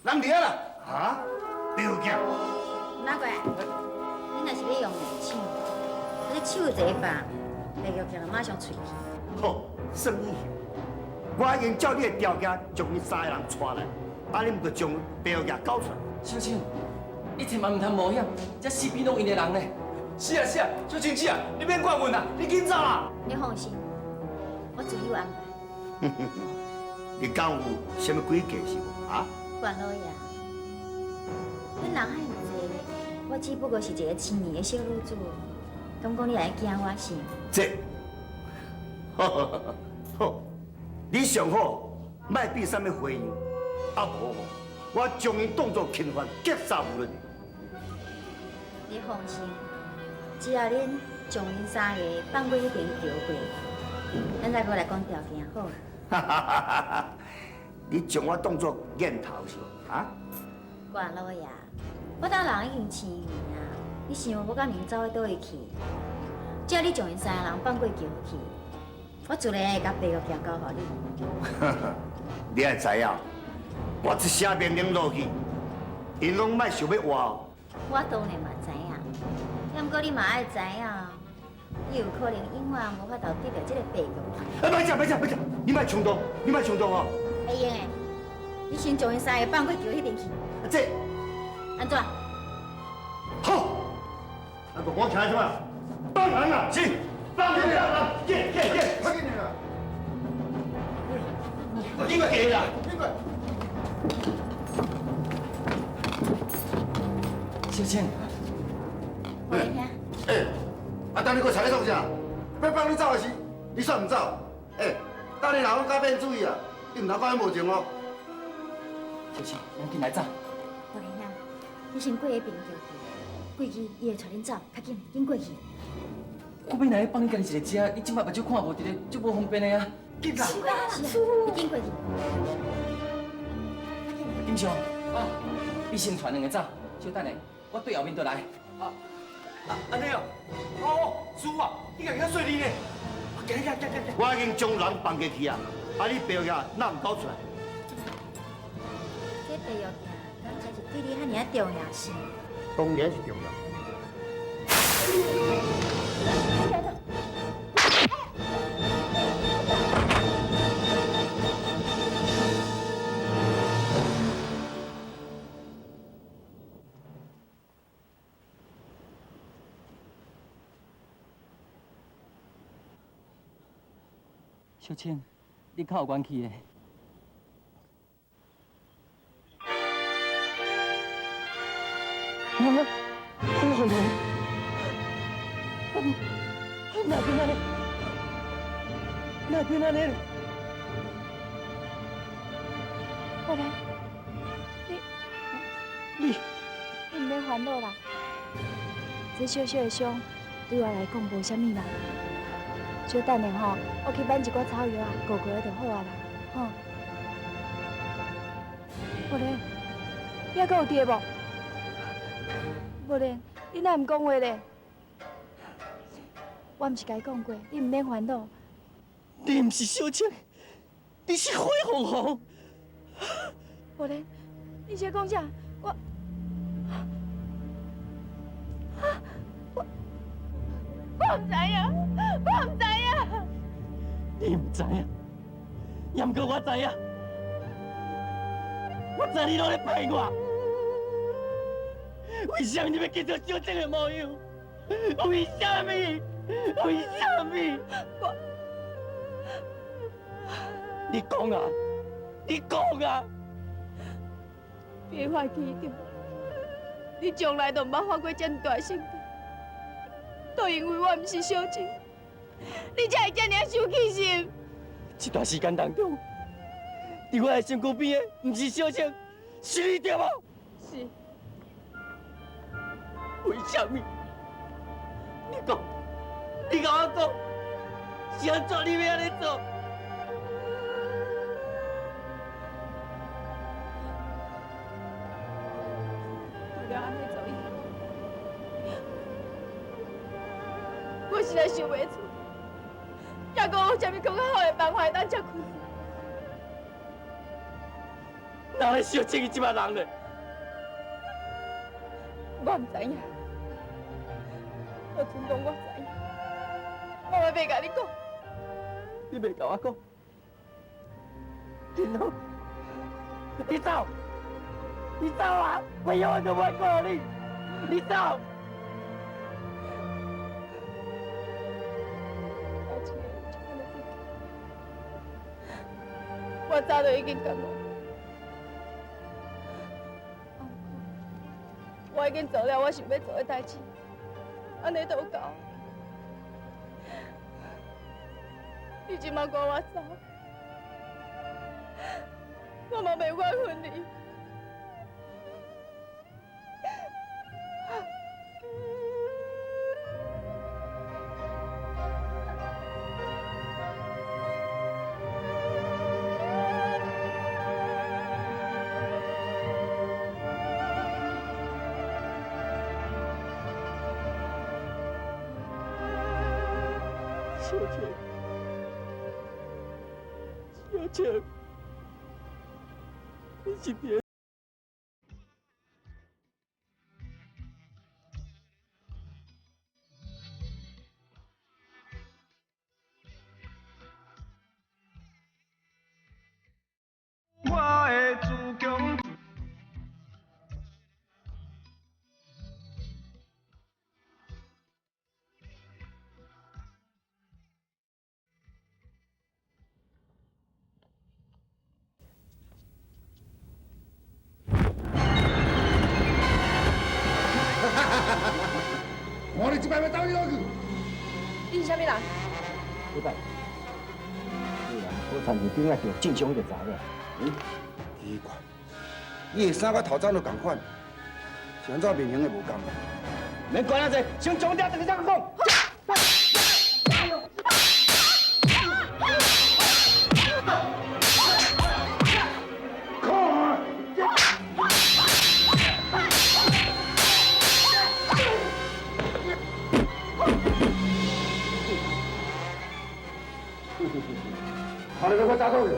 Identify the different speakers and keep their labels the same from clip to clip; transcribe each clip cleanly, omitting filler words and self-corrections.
Speaker 1: 人伫遐啦。
Speaker 2: 啊？白玉镜。
Speaker 3: 哪个？你若是欲用手，你手一放，白玉镜就马上喙去。
Speaker 2: 好，算你我已经照你的条件，将𪜶三个人带来，啊，你毋就将白玉镜交出来？
Speaker 4: 小青，你千万毋通冒险，这四边拢𪜶的人呢。
Speaker 1: 是啊是啊，小青子啊，你免管阮啦，你紧走啦。
Speaker 3: 你放心，我自有安排。
Speaker 2: 你敢有啥物诡计是无？啊？
Speaker 3: 关老爷，恁人遐尔济，我只不过是一个青年的小女子，敢讲你会惊我是？
Speaker 2: 这，好好好，你上好，莫变啥物花样，啊无吼，我将𪜶当作钦犯，格杀勿论。
Speaker 3: 你放心，只要恁将𪜶三个放过彼边桥过，咱再阁来讲条件，好？
Speaker 2: 哈哈哈哈！你将我当作念头是无？啊？
Speaker 3: 关老爷，我当人已经生缘啊，你想我敢能走去佗位去？只要你将𪜶三个人放过桥去，我自然会共白玉镜交予你。
Speaker 2: 你爱知影，我一声命令落去，𪜶拢莫想欲活哦。
Speaker 3: 我当然嘛知影，不过你嘛爱知影，你有可能永远无法度得到这个白玉镜。
Speaker 2: 哎，莫食，莫食，莫食！你莫冲动，你莫冲动哦。
Speaker 3: 会用的，你先将𪜶三个放过桥彼边去。
Speaker 2: 这
Speaker 3: 按怎？
Speaker 2: 好，啊，我起来什么？放人啊！是，放人啊！耶耶耶！
Speaker 1: 快紧啦！紧过去啦！紧过。
Speaker 4: 小青，
Speaker 3: 我来听。
Speaker 1: 欸，啊，等你阁吵咧创啥？欲放你走的时，你煞毋走。欸，等你若讲改变主意啊，你毋通讲彼无情哦。
Speaker 4: 小青，咱紧来走。
Speaker 3: 我来听，你先过彼边桥去，过去伊会带恁走，较紧，紧过去。
Speaker 4: 我本来放你家己一个食，你这摆目睭看无伫咧，足无方便的啊。紧啦！
Speaker 3: 是啊，你紧过去。
Speaker 4: 金祥，啊，你先传两个走，小等下，我对后面就来。
Speaker 1: 啊，按呢哦，哦，师傅啊，你家己较细腻呢。行行行行行。
Speaker 2: 我已经将人放过去啊，啊，你白玉镜哪毋交出来？
Speaker 3: 这白玉镜，敢才是对你遐尔重要是？
Speaker 2: 当然是重要。
Speaker 4: 小青，你较有元气的。啊！哎呦呦！哪变按呢？哪变按呢？
Speaker 5: 我来，你
Speaker 4: 你
Speaker 5: 你毋免烦恼啦，这小小的伤对我来讲无啥物啦。小等下吼，我去买一寡草药啊，糊过就好啊啦，吼。无莲，你还阁有伫无？无莲，你哪毋讲话咧？我毋是共你讲过，你毋免烦恼。
Speaker 4: 你毋是小青，你是火凤凰。
Speaker 5: 无莲，你是咧讲啥？我，我，我毋知影，我毋知影。
Speaker 4: 你毋知影，也毋过我知影，我知你拢咧骗我。为啥物你欲变做小青的模样？为啥物？为啥物？
Speaker 5: 我，
Speaker 4: 你讲啊！你讲啊！
Speaker 5: 别发气着，你从来都毋捌发过这么大生气，都因为我毋是小青，你才会这尔生气是？
Speaker 4: 这段时间当中，伫我的身躯边的，毋是小青，是你对无？
Speaker 5: 是。
Speaker 4: 为啥物？你讲，你共我讲，是按怎你欲按呢做？
Speaker 5: 除了按呢做以外，我实在想袂出，犹阁有啥物更较好的办法会当才开。
Speaker 4: 哪會小青伊這擺人咧？
Speaker 5: 我毋知影，我真講我知影，我嘛袂共你講。
Speaker 4: 你袂共我講，真好，你走，你走啊！我永遠都袂看到你，你走。
Speaker 5: 我早就已經感冒，我已經做了我想欲做的代誌，按呢就有夠。你這馬趕我走，我嘛袂怨恨你。
Speaker 4: 小青，小青，你是佇
Speaker 6: 我的自强。
Speaker 1: 看你這擺欲走去佗去？
Speaker 5: 你是啥物人？
Speaker 7: 你擺，你啊，我田地頂仔叫正常彼個查某。
Speaker 1: 嗯，奇怪，伊的衫佮頭鬃都仝款，是按怎面型會無仝？
Speaker 7: 免管遐濟，先將這轉去再講。
Speaker 1: 看你欲閣走佗去？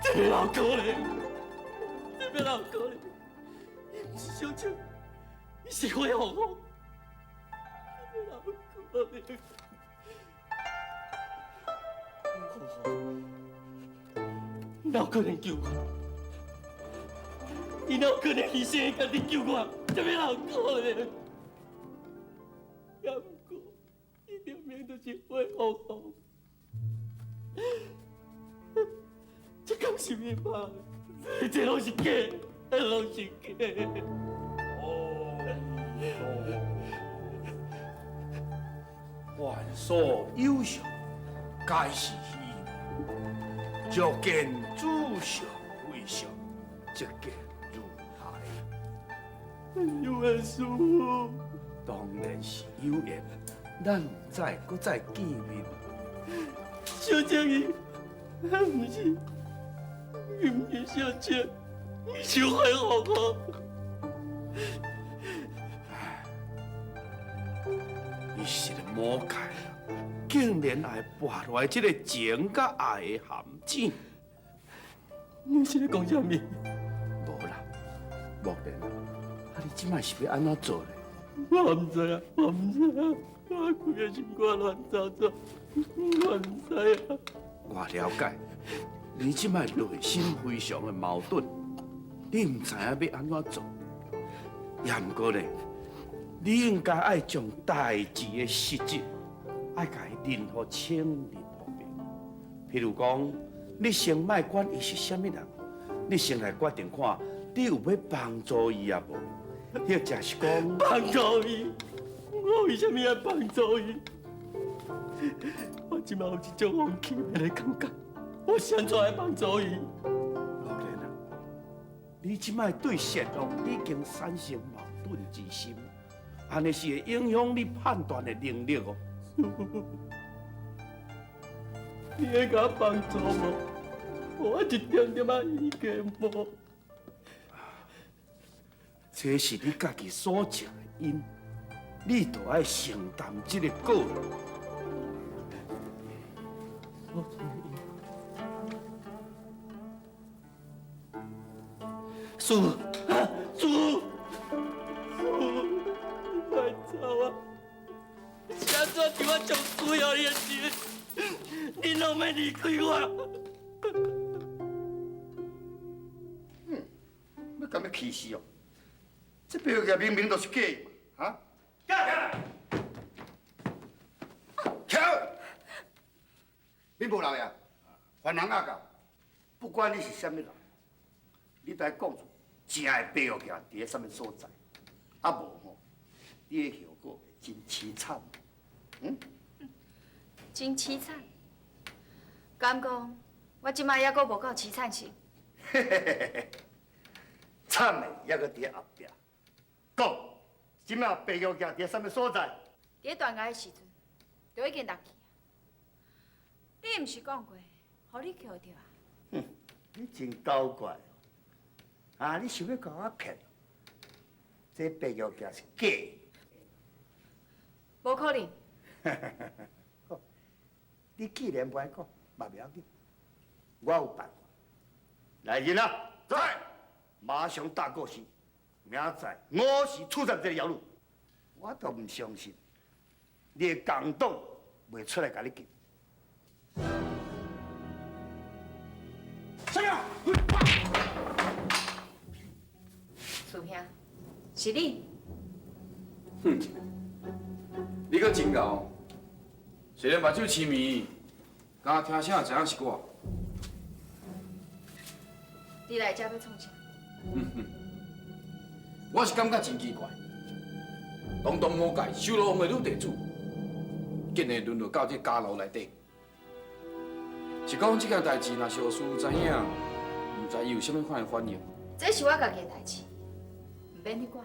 Speaker 4: 這邊老可憐，這邊老可憐，伊毋是小青，伊是火鳳凰。這邊老可憐，鳳凰，哪有可能救我？伊哪有可能犧牲伊家己救我？這邊老可憐，也毋過，伊明明就是火鳳凰。這敢是伊拍的？這攏是假，這攏是假。
Speaker 8: 哦，凡所有相，皆是虛妄。照見諸相非相，即見如來。
Speaker 4: 有緣師父，
Speaker 8: 當然是有緣，咱再閣再見面。
Speaker 4: 小青伊，毋是。伊毋是小青，伊是火鳳凰。
Speaker 8: 伊是个魔界，竟然會跋落來這个情佮愛的陷阱。
Speaker 4: 你是咧講啥物？
Speaker 8: 無啦，木蓮，啊你這擺是欲按怎做咧？
Speaker 4: 我毋知影，我毋知影，我規个心肝亂糟糟，我毋知影。
Speaker 8: 我了解。你這擺內心非常的矛盾，你毋知影欲按怎做。也毋過咧，你應該愛將代誌的實質，愛共伊認予清認予明。譬如講，你先莫管伊是啥物人，你先來決定看，你有欲幫助伊抑無？或者是講
Speaker 4: 幫助伊，我為啥物愛幫助伊？我這擺有一種莫名其妙的感覺。我是按怎來幫助伊？
Speaker 8: 木蓮啊，你這擺對善良已經產生矛盾之心，按呢是會影響你判斷的能力哦。
Speaker 4: 師父，你會共我幫助無？我一點點仔意見無。
Speaker 8: 這是你家己所種的因，你就愛承擔這个果。
Speaker 4: 所種的因，師父，師父，師父，你莫走啊！是按怎伫我上需要你的时阵，你攏欲离开我？
Speaker 1: 你敢欲气死哦？这白玉镜明明就是假的嘛，哈？起来！起来！你无老爷，凡人阿教，
Speaker 2: 不管你是啥物人，你都爱讲出正的白玉镜伫咧啥物所在，啊无吼，你的后果会真凄惨。嗯？
Speaker 5: 真凄惨。敢讲，我这摆犹阁无够凄惨是？
Speaker 2: 嘿嘿嘿嘿，惨的犹阁伫咧后壁。讲，这摆白玉镜伫咧啥物所在？
Speaker 5: 伫咧断崖的时阵，就已经落去啊。你毋是讲过，予你捡著啊？
Speaker 2: 哼，你真狡怪哦！啊，你想欲共我骗？这白玉镜是假的。
Speaker 5: 无可能。
Speaker 2: 好，你既然无爱讲，嘛袂要紧，我有办法。来人啊，在，马上搭过身。明仔载5时出站这个遥路，我都毋相信，你的共党袂出来共你救。
Speaker 1: 啥物？
Speaker 5: 师兄，是你？
Speaker 9: 哼，你阁真𠢕，虽然目睭痴迷，敢听声就知影是我。
Speaker 5: 你来这欲创啥？
Speaker 9: 我是感觉真奇怪，堂堂魔界修罗王的女地主，竟然沦落到这家楼内底。是讲这件代志，若是予师父知影，毋知伊有啥物款的反应。
Speaker 5: 这是我家己的代志，毋免你管。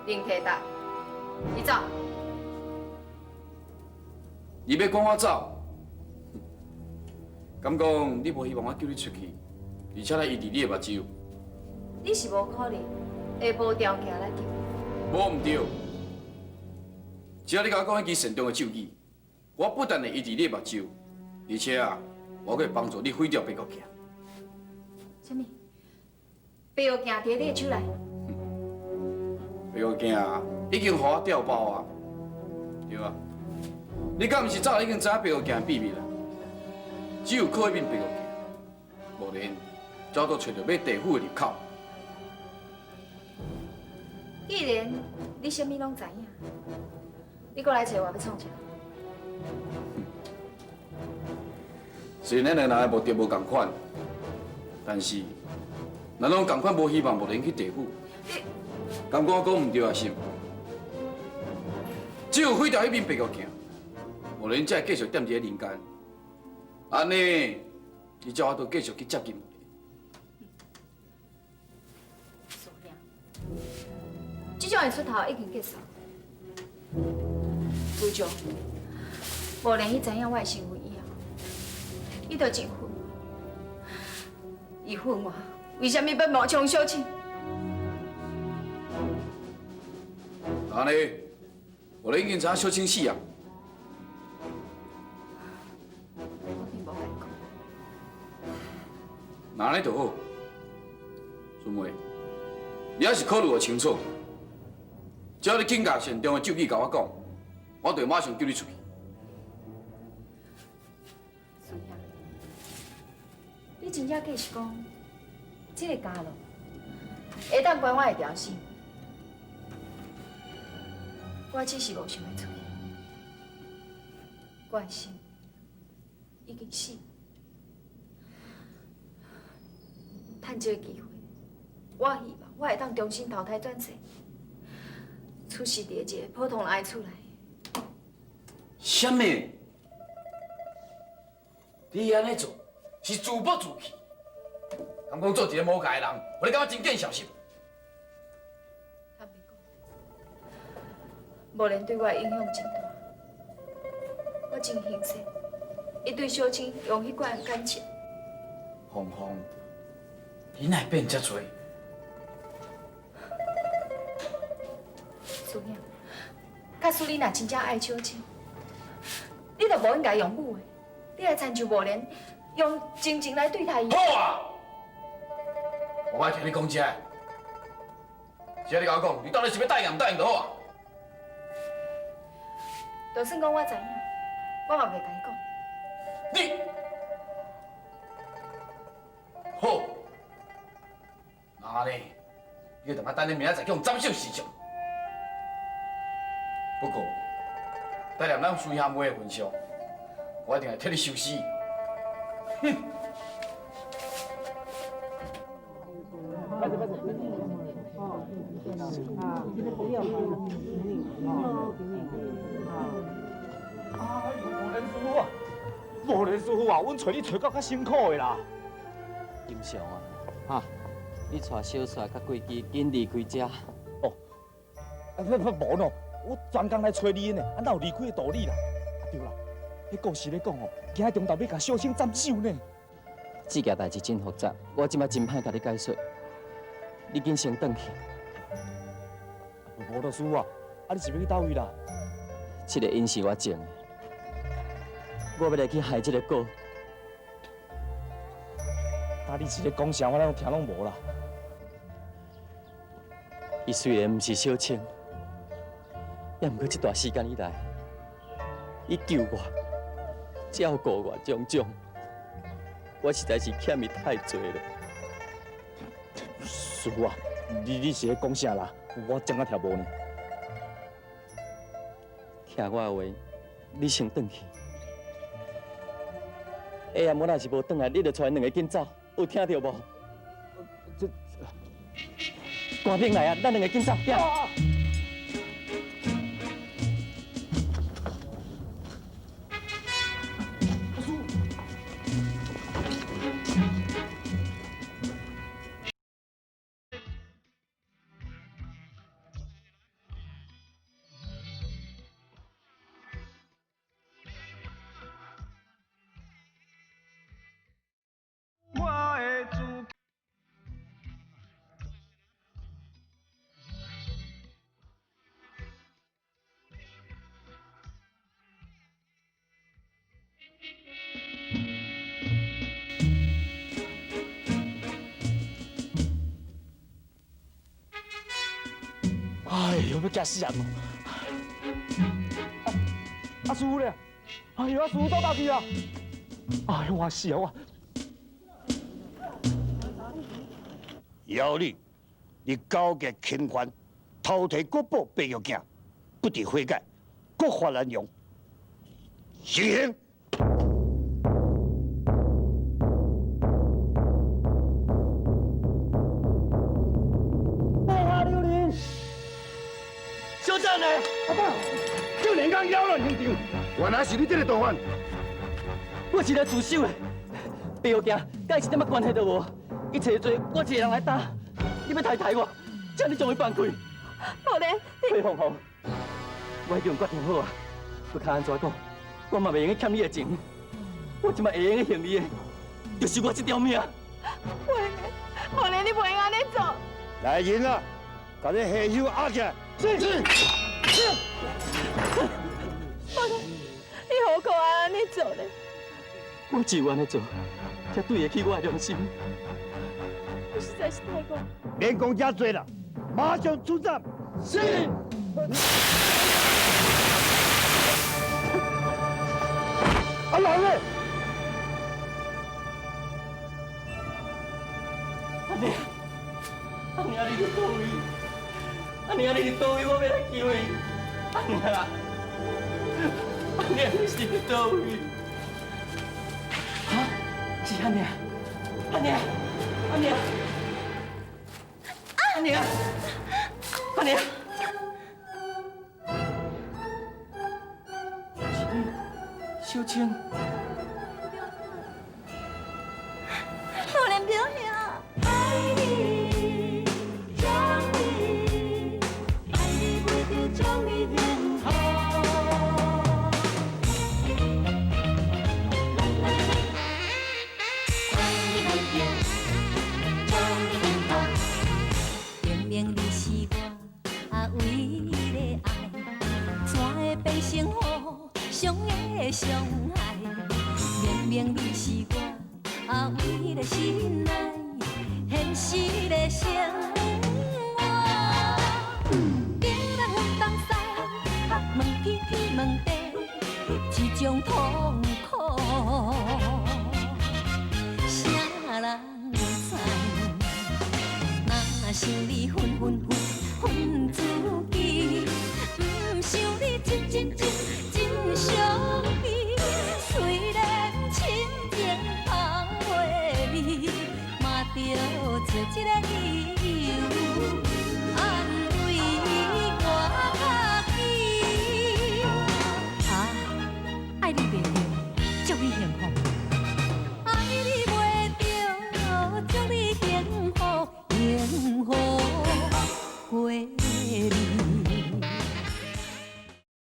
Speaker 5: 林提达，你走。
Speaker 9: 你欲赶我走？敢讲你无希望我救你出去，而且来医治你的目睭？
Speaker 5: 你是无可能会无条件来救。
Speaker 9: 无毋对，只要你共我讲彼支善终的咒语，我不但会医治你的目睭，而且啊，我阁会帮助你毁掉白骨镜。
Speaker 5: 啥物？白玉镜伫你的手内？
Speaker 9: 白玉镜已经予我调包啊，对啊。你敢毋是早已经知影白玉镜的秘密啦？只有靠彼面白玉镜，无然才都揣著欲地府的入口。
Speaker 5: 既然你啥物拢知影，你阁来揣我欲创啥？
Speaker 9: 虽然咱两人的目的无仝款，但是咱拢仝款无希望，无能去地府。敢讲我讲毋对啊？是？只有毁掉彼面白玉镜，无然才会继续踮伫咧人间。按呢，伊才有法度继续去接近。
Speaker 5: 师兄，这种的出头已经结束。自从无论伊知影我的身份以后，伊就真恨，伊恨我为啥物欲冒充小青？
Speaker 9: 按呢，我已经知影小青死啊。
Speaker 5: 我并无共伊讲。
Speaker 9: 那按呢就好，孙妹，你还是考虑予清楚。只要你肯共善终的咒语共我讲，我就马上救你出去。
Speaker 5: 师兄，你真正计是讲，这个家乐会当关我的条心？我只是无想欲出去，我的心已经死。趁这个机会，我希望我会当重新投胎转世，出世伫一个普通人的厝内。
Speaker 9: 啥物？你按呢做是自暴自弃，敢讲做一个魔界的人，予你感觉真见笑是？
Speaker 5: 坦白讲，无论对我的影响真大，我真欣赏伊对小青用彼款感情。
Speaker 9: 芳芳，你哪会变遮济？
Speaker 5: 师兄，假使你若真正爱小青，你就无应该用武的，你来参像无莲，用真情来对待伊。
Speaker 9: 好啊！我爱听你讲这，只要你共我讲，你到底是欲答应毋答应就好啊。
Speaker 5: 就算讲我知影，我嘛袂共伊讲。
Speaker 9: 你好，那呢？你就当下等你明仔载去予斩首示众。不过，待念咱师兄妹的份上，我一定会替你收尸。哼！
Speaker 10: 哎呦，无莲师傅啊，无莲师傅啊，阮揣你揣到较辛苦的啦。
Speaker 4: 金祥啊，哈，你带小帅佮贵基紧离开遮。
Speaker 10: 哦，啊不不无喏，我专工来揣你的呢，啊哪有离开的道理啦？啊对啦，彼故事咧讲哦，今日中昼欲共小青斩首呢。
Speaker 4: 这件代志真复杂，我这摆真歹共你解说。你紧先转去。
Speaker 10: 无咯，师傅啊，啊你是欲去佗位啦？
Speaker 4: 这个因是我种的，我欲来去害这个果。
Speaker 10: 啊你是咧讲啥？我拢听拢无啦。
Speaker 4: 伊虽然毋是小青，也毋过这段时间以来，伊救我、照顾我种种，我实在是欠伊太济了。
Speaker 10: 师傅啊，你是咧讲啥啦？我怎仔听无呢？
Speaker 4: 听我的话，你先转去。下暗我若是无转来，你就带𪜶两个紧走，有听著无？这官兵来啊，咱两个紧走，行。
Speaker 6: 我的自
Speaker 10: 哎呦，欲惊死人哦！啊，师傅咧？哎呦，啊师傅走佗去啊？哎呦，我死啊我！
Speaker 2: 妖你，你勾结钦犯，偷提国宝白玉镜，不知悔改，国法难容，行刑！
Speaker 10: 大下留人！
Speaker 4: 小等下，
Speaker 7: 阿爸，少年刚扰乱刑场，原来是你这个盗犯！
Speaker 4: 我是来自首的，白玉镜佮伊一点仔关系都无，一切罪我一个人来担，你欲刣刣我，请你将伊放开。
Speaker 5: 无咧，
Speaker 4: 崔凤凤，我已经决定好啊，不管按怎讲，我嘛袂用得欠你的情，我这摆会用得还你的，就是我这条命。
Speaker 5: 袂用的，无咧，你袂用按呢做。
Speaker 2: 来人啊，共这下手押起来！
Speaker 7: 是是。
Speaker 5: 无咧，你何苦按呢做咧？
Speaker 4: 我只有按呢做，才对得起我的良心。
Speaker 5: 我实在是太讲。
Speaker 2: 免讲遮济啦，马上出战！
Speaker 7: 是。阿人咧？
Speaker 4: 阿娘，阿娘你伫佗位？阿娘你伫佗位？我欲来救伊。阿娘，阿娘你是伫佗位？哈？是阿娘，阿娘，阿娘，阿娘，阿娘，是你，小青。
Speaker 3: 无连表兄。爱你，将你，爱你袂着将你幸福。爱你袂着将你幸福，明明你是我唯一的。
Speaker 11: 明你是我阿伟的心爱，现實的生活。頂人東西，問天天問地，這種痛苦，啥人知？若想你分分分分自己，毋想你真真真真傷悲。雖然深情放袂離，嘛著找一个理由安慰我家己。啊，愛你袂著，祝你幸福。